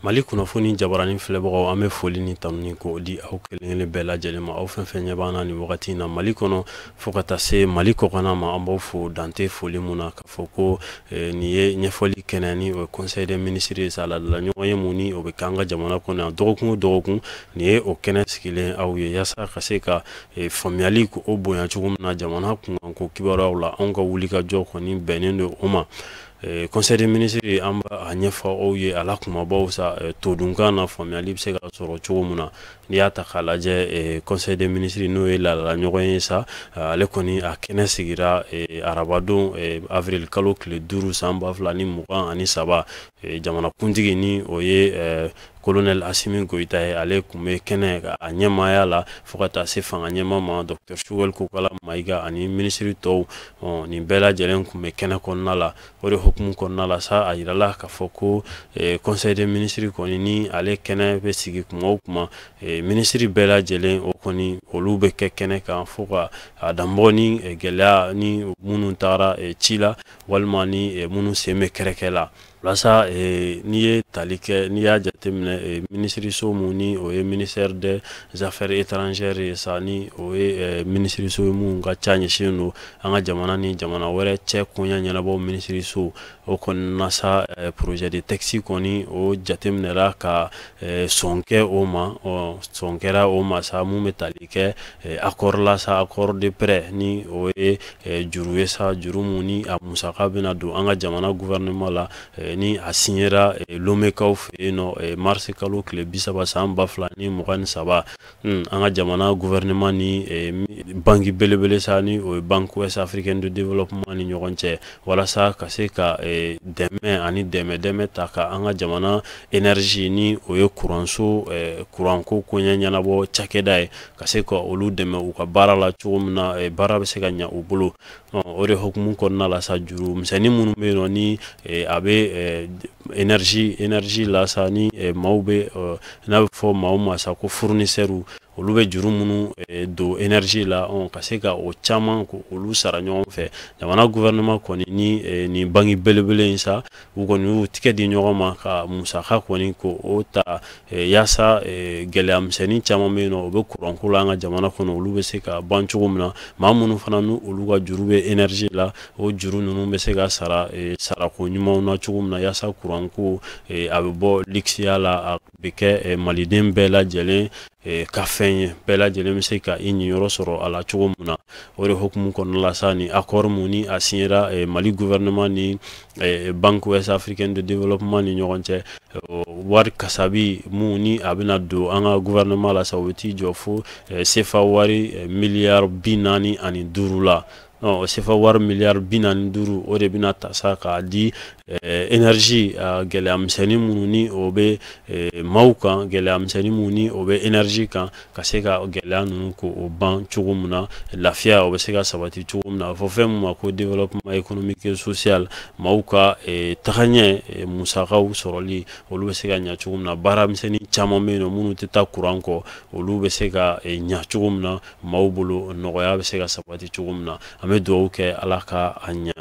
Mali kunnafoni jabaranin filɛbagaw, an bɛ foli ni tanuni k'o di aw kelen kelen bɛɛ lajɛlen ma. Aw fɛn fɛn ɲɛ b'an na nin wagati in na Mali kɔnɔ fo ka taa se Mali kɔkanna ma, an b'aw fo dante foli mun na k'a fɔ ko nin ye ɲɛfɔli kɛnɛ ni o ye conseil des ministres ye sa, ladala ɲɔgɔn ye mun ni o bɛ kɛ an ka jamana kɔnɔ yan dɔgɔkun o dɔgɔkun. Nin ye o kɛnɛ sigilen aw ye yaasa ka se ka faamuyali k'o bonya cogo min na jamana kunkanko kibaruyaw la. Anw ka wulikajɔ kɔni bɛnnen don o ma. Conseil des ministres, an b'a ɲɛfɔ aw ye a la kumabaw sa todunkan na, faamuyali bɛ se ka sɔrɔ cogo min na. N'i y'a ta k'a lajɛ, conseil des ministres, n'o ye laadala ɲɔgɔn ye sa, ale kɔni a kɛnɛ sigira arabadon avril kalo tile 5 san 2023. Jamanakuntigi, ni o ye colonel Assimi Goïta ye, ale tun bɛ kɛnɛ a ɲɛmaaya la fo ka taa se fanga ɲɛma ma, docteur Choguel Kokalla Maïga, ani minisiri tɔw. Nin bɛɛ lajɛlen tun bɛ kɛnɛ kɔnɔna la. O de hukumu kɔnɔna la sa, a yirala k'a fɔ ko conseil des ministres kɔni, ni ale kɛnɛ bɛ sigi kuma o kuma, minisiri bɛɛ lajɛlen o kɔni olu bɛ kɛ kɛnɛ kan, fo ka a danbɔ ni gɛlɛya ni minnu taara ci la walima ni minnu sen bɛ kɛrɛkɛ la. Walasa n'i ye tali kɛ, n'i y'a jateminɛ, minisiriso mun ni o ye ministère des Affaires étrangères ye sa, ni o ye minisiriso ye mun ka ca ɲɛsinnen don an ka jamana ni jamana wɛrɛ cɛ koɲɛ ɲɛnabɔ minisiriso, o kɔni na sa, projet de texte kɔni o jateminɛra ka sɔn kɛ o ma. Sɔn kɛra o ma sa, mun bɛ tali kɛ accord la sa, accord de prêt, ni o ye juru ye sa, juru mun ni a musaka bɛna don an ka jamana gouvernement la, ni a signera Lomekaw fɛ yen nɔ mars kalo tile 30 san 2023, an ka jamana gouvernement ni banque belebele sa, ni o ye Banque Ouest Africaine de Développement ni ɲɔgɔn cɛ, walasa ka se ka dɛmɛ ani dɛmɛ dɛmɛ ta ka an ka jamana énergie, ni o ye kuranso kuranko koɲɛ ɲɛnabɔ cakɛda ye, ka se ka olu dɛmɛ u ka baara la cogo min na baara bɛ se ka ɲɛ u bolo. O de hukumu kɔnɔna la sa, juru misɛnnin minnu bɛ yen nɔ ni a bɛ énergie la sa, ni maaw bɛ n'a bɛ fɔ maaw ma sa ko fournisseurs, olu bɛ juru minnu don énergie la, ka se ka o caman ko olu sara ɲɔgɔn fɛ, jamana gouvernement kɔni ni nin banque belebele in sa, u kɔni y'u tigɛ di ɲɔgɔn ma ka musaka kɔni ko o ta, yaasa gɛlɛya misɛnnin caman bɛ yen nɔ o bɛ kuranko la an ka jamana kɔnɔ, olu bɛ se ka ban cogo min na. Maa minnu fana n'u olu ka juru bɛ énergie la, o juru ninnu bɛ se ka sara sarako ɲumanw na cogo min na, yaasa kuranko a bɛ bɔ ligisiya la, a bɛ kɛ maliden bɛɛ lajɛlen ka fɛn ye, bɛɛ lajɛlen bɛ se ka i niyɔrɔ sɔrɔ a la cogo min na. O de hukumu kɔnɔna la sa, ni accord mun ni a signera Mali gouvernement ni Banque Ouest Africaine de Développement ni ɲɔgɔn cɛ, wari kasabi mun ni a bɛna don an ka gouvernement la sa, o bɛ t'i jɔ fo CFA wari miliyari 45 la. O CFA wari miliyari 45, o de bɛna ta sa k'a di énergie gɛlɛya misɛnnin minnu ni o bɛ maaw kan, gɛlɛya misɛnnin minnu ni o bɛ énergie kan, ka se ka gɛlɛya ninnu k'o ban cogo min na, lafiya o bɛ se ka sabati cogo min na. A fɔ fɛn min ma ko développement économique et social, maaw ka tagaɲɛ musakaw sɔrɔli olu bɛ se ka ɲɛ cogo min na, baara misɛnnin caman bɛ yen nɔ minnu tɛ taa courant kɔ, olu bɛ se ka ɲɛ cogo min na maaw bolo, nɔgɔya bɛ se ka sabati cogo min na. An bɛ dugawu kɛ Ala ka a ɲɛ.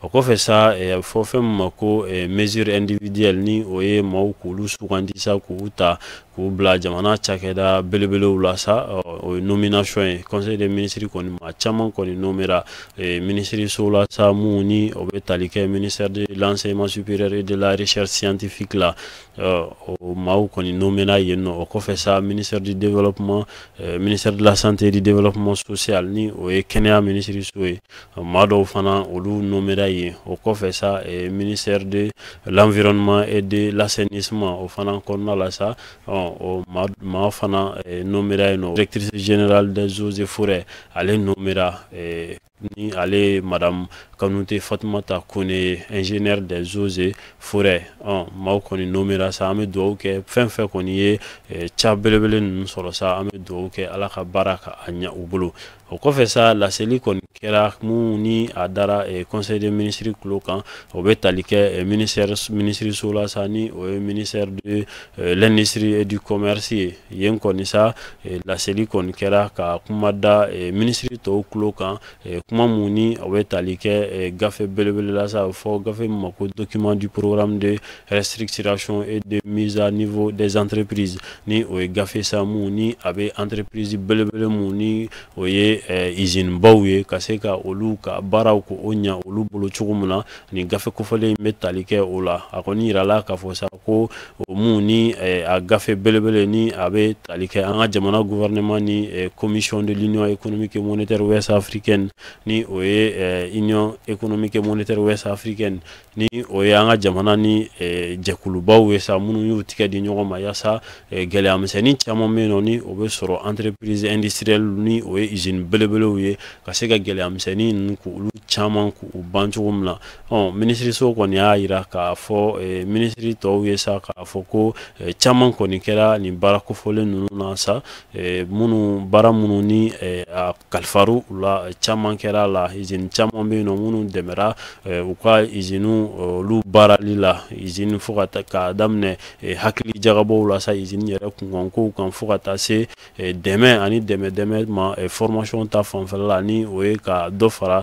O kɔfɛ sa, a bɛ fɔ fɛn min ma ko mesure individuelle, ni o ye maaw k'olu sugandi sa, k'u ta k'u bila jamana cakɛda belebelew la sa, o ye nomination ye. Conseil des ministres kɔni, maa caman kɔni nommera minisiriso la sa, mun ni o bɛ tali kɛ ministère de l'Enseignement supérieur et de la Recherche scientifique la, o maaw kɔni nommera yen nɔ. O kɔfɛ sa, ministère du développement, ministère de la Santé et du Développement social, ni o ye kɛnɛya minisiriso ye, maa dɔw fana olu nommera yen. O kɔfɛ sa, ministère de l'Environnement et de l'Assainissement, o fana kɔnɔna la sa, o maa fana nommera yen nɔ. Directrice générale des Eaux et Forêts, ale nommera, ni ale madame Kanute Fatumata Kone, ingénieur des Eaux et Forêts. Maaw kɔni nommera sa. An bɛ dugawu kɛ fɛn fɛn kɔni ye ca belebele ninnu sɔrɔ sa, an bɛ dugawu kɛ Ala ka baara ka a ɲɛ u bolo. O kɔfɛ sa, laseli kɔni kɛra mun ni a dara conseil des ministres tulo kan, o bɛ tali kɛ ministère minisiriso la sa, ni o ye ministère de l'Industrie et du Commerce ye. Yen kɔni sa, laseli kɔni kɛra ka kuma da minisiri tɔw tulo kan. Kuma mun ni o bɛ tali kɛ gafe belebele la sa, fɔ gafe min ma ko document du programme de restructuration et de mise à niveau des entreprises, ni o ye gafe sa mun ni a bɛ entreprise belebele mun ni o ye usine baw ye, ka se ka olu ka baaraw ko o ɲa olu bolo cogo min na. Nin gafe kofɔlen in bɛ tali kɛ o la. A kɔni yirala k'a fɔ sa ko o mun ni a gafe belebele ni a bɛ tali kɛ an ka jamana gouvernement ni commission de l'Union économique et monétaire ouest africaine, ni o ye Union économique et monétaire ouest africaine, ni o ye an ka jamana ni jɛkulubaw ye sa, minnu y'u tigɛ di ɲɔgɔn ma yaasa gɛlɛya misɛnnin caman bɛ yen nɔ ni o bɛ sɔrɔ entreprise industrielle, ni o ye usine belebelew ye, ka se ka gɛlɛya misɛnnin ninnu k'olu caman k'u ban cogo min na. Minisiriso kɔni y'a yira k'a fɔ minisiri tɔw ye sa k'a fɔ ko caman kɔni kɛra nin baara kofɔlen ninnu na sa, minnu baara minnu ni a kalifaru u la, caman kɛra la. Usine caman bɛ yen nɔ minnu dɛmɛra u ka usine olu baarali la, usine fo ka k'a daminɛ hakili jagabɔw la sa, usine yɛrɛ kunkankow kan, fo ka taa se dɛmɛ ani dɛmɛ ma formation ta fanfɛla la, ni o ye ka dɔ fara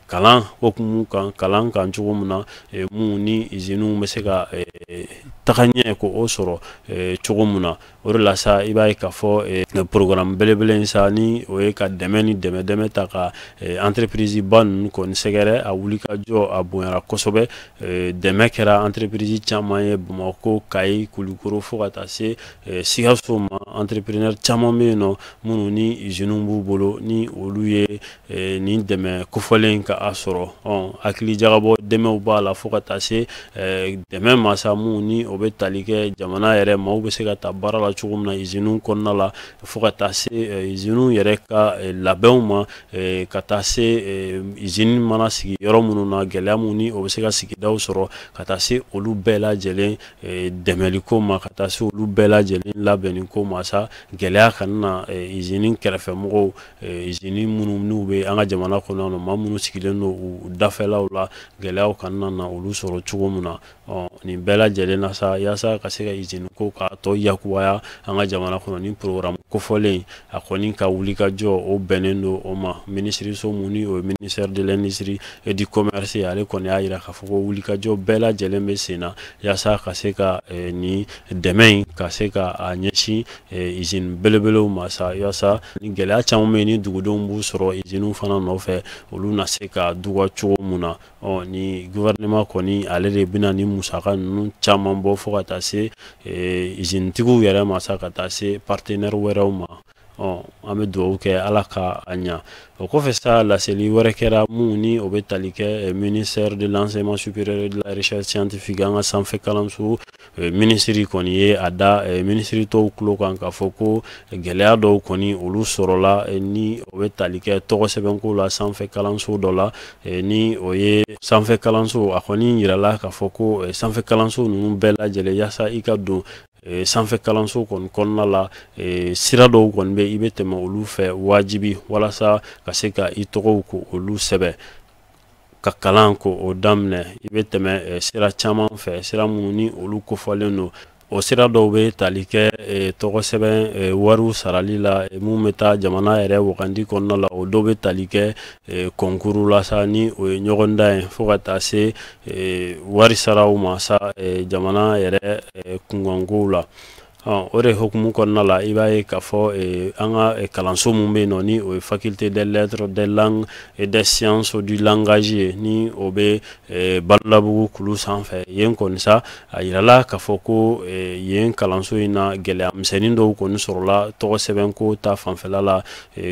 kalan hokumu kan, kalan kan cogo min na mun ni usines bɛ se ka taga ɲɛ ko o sɔrɔ cogo min na. O de la sa, i b'a ye k'a fɔ programme belebele in sa, ni o ye ka dɛmɛ ni dɛmɛ ta ka entreprise ba ninnu kɔni sɛgɛrɛ, a wuli ka jɔ a bonyara kosɛbɛ. Dɛmɛ kɛra entreprise caman ye Bamakɔ, Kayi, Kulukoro, fo ka taa se Sikaso ma. Entrepreneur caman bɛ yen nɔ minnu ni usines b'u bolo, ni olu ye nin dɛmɛ kofɔlen ka a sɔrɔ. Hakili jagabɔ dɛmɛw b'a la, fo ka taa se dɛmɛ ma sa mun ni o bɛ tali kɛ jamana yɛrɛ maaw bɛ se ka ta baara la cogo min na usines kɔnɔna la, fo ka taa se usines yɛrɛ ka labɛnw ma, ka taa se usine mana sigi yɔrɔ minnu na, gɛlɛya mun ni o bɛ se ka sigidaw sɔrɔ, ka taa se olu bɛɛ lajɛlen dɛmɛliko ma, ka taa se olu bɛɛ lajɛlen labɛnniko ma sa, gɛlɛya kana na usine kɛrɛfɛmɔgɔw, usine minnu n'u bɛ an ka jamana kɔnɔ yan nɔ, maa minnu sigilen don u dafɛlaw la, gɛlɛyaw kana na olu sɔrɔ cogo min na. Nin bɛɛ lajɛlen na sa, yaasa ka se ka usine ko k'a tɔ yakubaya an ka jamana kɔnɔ, ni programme kofɔlen a kɔni ka wuli ka jɔ o bɛnnen don o ma. Minisiriso mun ni o ye ministère de l'industrie et du commerce, ale kɔni y'a yira k'a fɔ ko wuli ka jɔ bɛɛ lajɛlen bɛ sen na yaasa ka se ka nin dɛmɛ in ka se ka a ɲɛsin usine belebelew ma sa, yaasa ni gɛlɛya caman bɛ yen ni dugudenw b'u sɔrɔ usines fana nɔfɛ, olu na se ka duga cogo mun na. Ni gouvernement kɔni ale de bɛna ni musaka ninnu caman bɔ, fo ka taa se usinetigiw yɛrɛ ma sa, ka taa se partenaire wɛrɛw ma. An bɛ dugawu kɛ Ala ka a ɲa. O kɔfɛ sa, laseli wɛrɛ kɛra mun ni o bɛ tali kɛ ministère de l'enseignement supérieur et de la recherche scientifique, an ka sanfɛ kalanso minisiri kɔni ye a da minisiri tɔw tulo kan k'a fɔ ko gɛlɛya dɔw kɔni olu sɔrɔla, ni o bɛ tali kɛ tɔgɔ sɛbɛnko la sanfɛ kalanso dɔ la, ni o ye sanfɛ kalanso. A kɔni yirala k'a fɔ ko sanfɛ kalanso ninnu bɛɛ lajɛlen, yaasa i ka don sanfɛ kalanso kɔni kɔnɔna la, sira dɔw kɔni bɛ i bɛ tɛmɛ olu fɛ wajibi, walasa ka se ka i tɔgɔw ko olu sɛbɛn ka kalan ko o daminɛ. I bɛ tɛmɛ sira caman fɛ, sira minnu ni olu kofɔlen don. O sira dɔw bɛ tali kɛ tɔgɔ sɛbɛn wariw sarali la mun bɛ taa jamana yɛrɛ wagandi kɔnɔna la, o dɔw bɛ tali kɛ concours la sa, ni o ye ɲɔgɔndan ye, fo ka taa se wari saraw ma sa jamana yɛrɛ kunkankow la. O de hukumu kɔnɔna la, i b'a ye k'a fɔ an ka kalanso mun bɛ yen nɔ, ni o ye faculté des lettres, des langues et des sciences du langage ye, ni o bɛ Badalabugu kulu sanfɛ yen kɔni sa, a yirala k'a fɔ ko yen kalanso in na, gɛlɛya misɛnnin dɔw kɔni sɔrɔla tɔgɔ sɛbɛnko ta fanfɛla la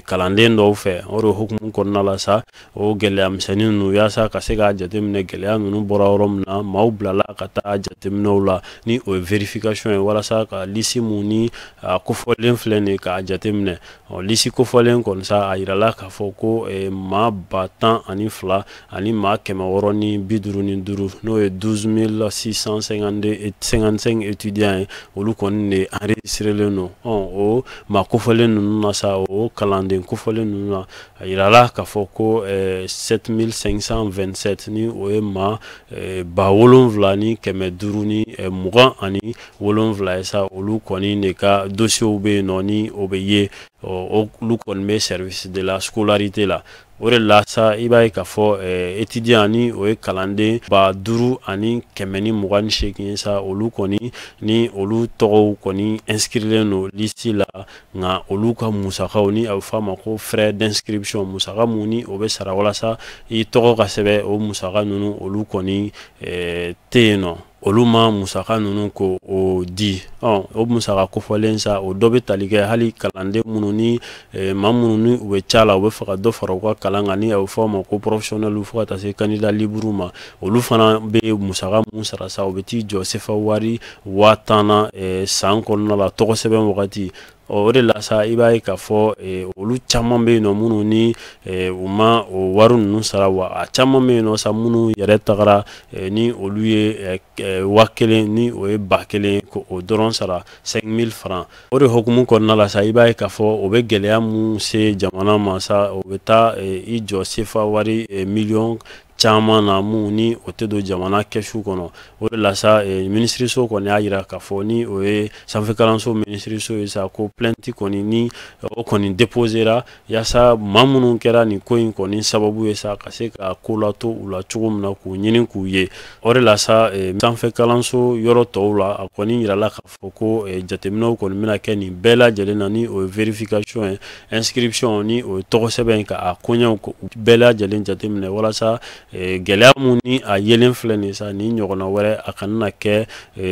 kalanden dɔw fɛ. O de hukumu kɔnɔna la sa, o gɛlɛya misɛnnin ninnu, yaasa ka se k'a jateminɛ gɛlɛya ninnu bɔra yɔrɔ min na, maaw bilala ka taa jateminɛw la, ni o ye vérification ye, walasa ka lisi mun ni a kofɔlen filɛ nin ye k'a jateminɛ. Lisi kofɔlen kɔni sa, a yirala k'a fɔ ko maa 12,655, n'o ye 12 655 étudiants ye, olu kɔni de enregistrelen don. O maa kofɔlen ninnu na sa, o kalanden kofɔlen ninnu na, a yirala k'a fɔ ko 7527, ni o ye maa 7527 ye sa, olu kɔni de ka dossiers bɛ yen nɔ, ni o bɛ ye, olu kɔni bɛ service de la scolarité la. O de la sa, i b'a ye k'a fɔ étudiant, ni o ye kalanden 5128 ye sa, olu kɔni ni olu tɔgɔw kɔni inscrilen don liste la, nka olu ka musakaw, ni a bɛ fɔ a ma ko frais d'inscription, musaka mun ni o bɛ sara walasa i tɔgɔ ka sɛbɛn, o musaka ninnu, olu kɔni tɛ yen nɔ, olu ma musaka ninnu ko o di. Ɔ, o musaka kofɔlen sa, o dɔ bɛ tali kɛ hali kalanden minnu ni maa minnu ni u bɛ ca la, u bɛ fɛ ka dɔ fara u ka kalan kan, ni a bɛ fɔ o ma ko professionnel, fo ka taa se candidat libre ma, olu fana bɛ musaka mun sara sa, o bɛ t'i jɔ sefa wari 10 000 na san kɔnɔna la, tɔgɔ sɛbɛn wagati. O de la sa, i b'a ye k'a fɔ olu caman bɛ yen nɔ minnu ni u ma o wari ninnu sara, wa a caman bɛ yen nɔ sa minnu yɛrɛ tagara ni olu ye 1000, ni o ye 1000, ko o dɔrɔn sara, 5000 francs. O de hukumu kɔnɔna la sa, i b'a ye k'a fɔ o bɛ gɛlɛya mun se jamana ma sa, o bɛ taa i jɔ sefa wari miliyɔn caman na mun ni o tɛ don jamana kɛsu kɔnɔ. O de la sa, minisiriso kɔni y'a jira k'a fɔ, ni o ye sanfɛ kalanso minisiriso ye sa, ko plainte kɔni ni o kɔni déposera yaasa maa minnu kɛra nin ko in kɔni sababu ye sa, ka se ka ko lato u la cogo min na, k'u ɲini k'u ye. O de la sa, sanfɛ kalanso yɔrɔ tɔw la, a kɔni yirala k'a fɔ ko jateminɛw kɔni bɛna kɛ nin bɛɛ lajɛlen na, ni o ye vérification ye, inscription, ni o ye tɔgɔ sɛbɛn, ka a koɲɛw bɛɛ lajɛlen jateminɛ, walasa gɛlɛya mun ni a yelen filɛ nin sa, nin ɲɔgɔnna wɛrɛ a kana na kɛ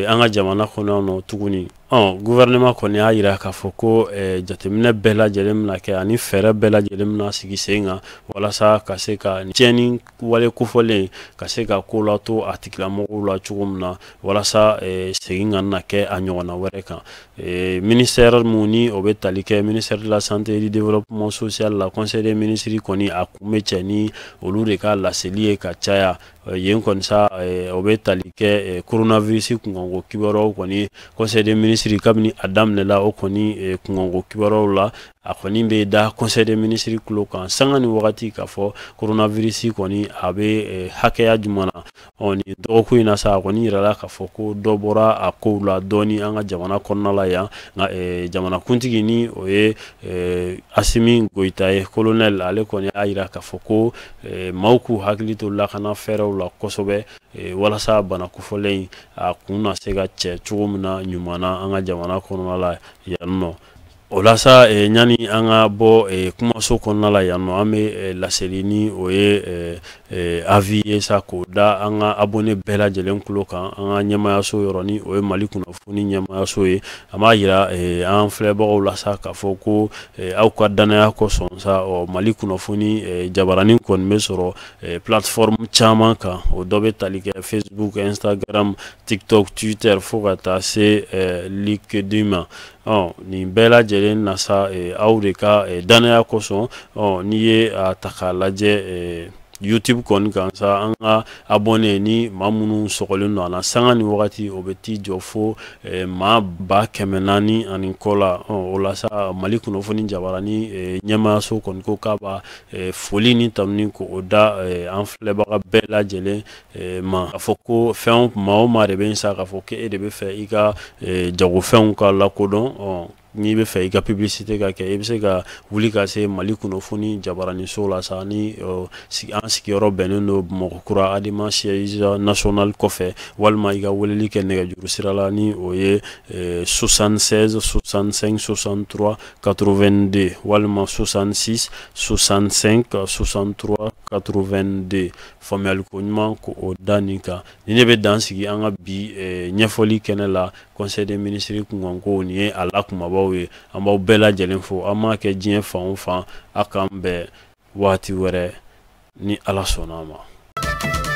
an ka jamana kɔnɔ yan nɔ tuguni. Ɔ, gouvernement kɔni y'a jira k'a fɔ ko jateminɛ bɛɛ lajɛlen bɛna kɛ ani fɛɛrɛ bɛɛ lajɛlen bɛna sigi sen kan walasa ka se ka tiɲɛni wale kofɔlen ka se ka ko lato a tigilamɔgɔw la cogo min na, walasa segin ka na kɛ a ɲɔgɔnna wɛrɛ kan. Ministère mun ni o bɛ tali kɛ ministère de la Santé et du Développement social la, conseil des ministres kɔni a kun bɛ cɛ ni olu de ka laseli ye ka caya yen kɔni sa, o bɛ tali kɛ coronavirus kunkanko kibaruyaw kɔni. Conseil des ministres, kabini a daminɛla, o kɔni kunkanko kibaruyaw la, a kɔni bɛ da conseil des ministres tulo kan sanga ni wagati k'a fɔ coronavirus kɔni a bɛ hakɛya jumɛn na. Ɔ, nin dɔgɔkun in na sa, a kɔni yirala k'a fɔ ko dɔ bɔra a kow la dɔɔni an ka jamana kɔnɔna la yan, nka jamanakuntigi, ni o ye Assimi Goïta ye, colonel, ale kɔni y'a jira k'a fɔ ko maaw k'u hakili to lakana fɛɛrɛw la kosɛbɛ, walasa bana kofɔlen in a kun na se ka cɛ cogo min na ɲuman na an ka jamana kɔnɔna la yan nɔ. O la sa, ɲani an ka bɔ kumaso kɔnɔna la yan nɔ, an bɛ laseli, ni o ye avis ye sa, k'o da an ka abonné bɛɛ lajɛlen tulo kan an ka ɲɛmayaso yɔrɔ, ni o ye Mali kunnafoni ɲɛmayaso ye. An b'a yira an filɛbagaw la sa k'a fɔ ko aw ka danaya kosɔn sa, ɔ, Mali kunnafoni jabaranin kɔni bɛ sɔrɔ plateforme caman kan. O dɔ bɛ tali kɛ Facebook, Instagram, TikTok, Twitter, fo ka taa se LinkedIn ma. Ɔ, nin bɛɛ lajɛlen na sa, aw de ka danaya kosɔn. Ɔ, n'i ye a ta k'a lajɛ YouTube kɔni kan sa, an ka abonné ni maa minnu sɔgɔlen don a la sanga ni wagati, o bɛ t'i jɔ fo maa 400 000 ani kɔ la. O la sa, Mali kunnafoni jabaranin ɲɛmaayaso kɔni ko k'a b'a foli ni tanuni k'o da an filɛbaga bɛɛ lajɛlen ma, k'a fɔ ko fɛn maa o maa de bɛ yen sa k'a fɔ k'e de bɛ fɛ i ka jagofɛnw ka lakodɔn, ɔ, n'i bɛ fɛ i ka publicité ka kɛ, i bɛ se ka wuli ka se Mali kunnafoni jabaraninso la sa, ni an sigiyɔrɔ bɛnnen don Bamakɔ kura, ADEMA siège national kɔfɛ, walima i ka weleli kɛ nɛgɛjuru sira la, ni o ye 76 65 63 82 walima 66 65 63 82. Faamuyaliko ɲuman ko o da nin kan. Ni ne bɛ dan sigi an ka bi ɲɛfɔli kɛnɛ la, conseil des ministres kunkanko, nin ye a la kumabaw ye. An b'aw bɛɛ lajɛlen fo, an m'a kɛ diɲɛ fan o fan, a k'an bɛn waati wɛrɛ ni Ala sɔnna a ma.